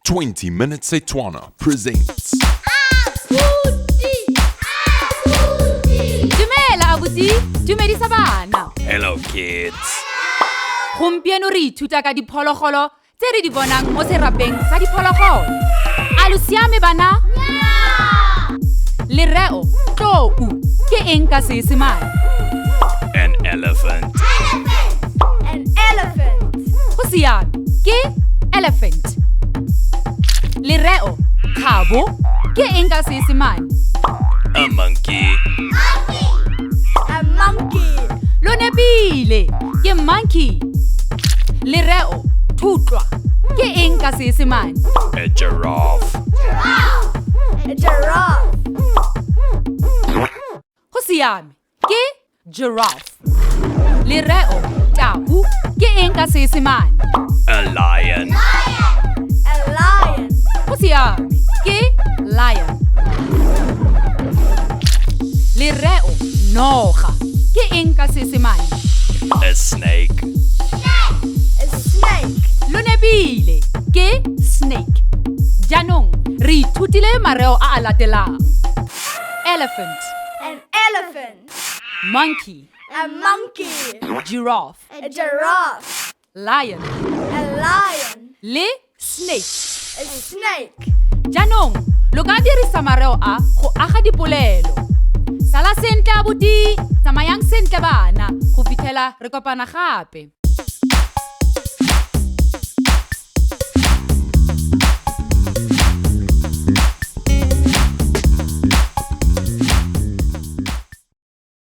20 Minute Setswana presents. Dumela abuti, dumedisa bana. Hello kids. Gompieno re ithuta ka diphologolo tse re di bonang mo serapeng sa diphologolo. A lo siame bana? Lereo tlou ke eng ka Seesemane? An elephant. An elephant. Go siame, ke elephant. Lereo kgabo ke eng ka Seesemane? A monkey. A monkey. Lo nepile, ke monkey. Lereo thutlwa ke eng ka Seesemane? A giraffe. A giraffe. Go siame, ke giraffe. Lereo tau ke eng ka Seesemane? A lion. A lion. Go siame, ke lion. Lereo noga ke eng ka Seesemane? A snake. A snake. Lo nepile, ke snake. Jaanong re ithutile mareo a a latelang: elephant, An elephant. monkey, A monkey. giraffe, A giraffe. lion A lion. le snake. A snake. Jaanong lo ka dirisa mareo a go aga dipolelo. Sala sentle abuti, tsamayang sentle bana, go fitlhela re kopana gape.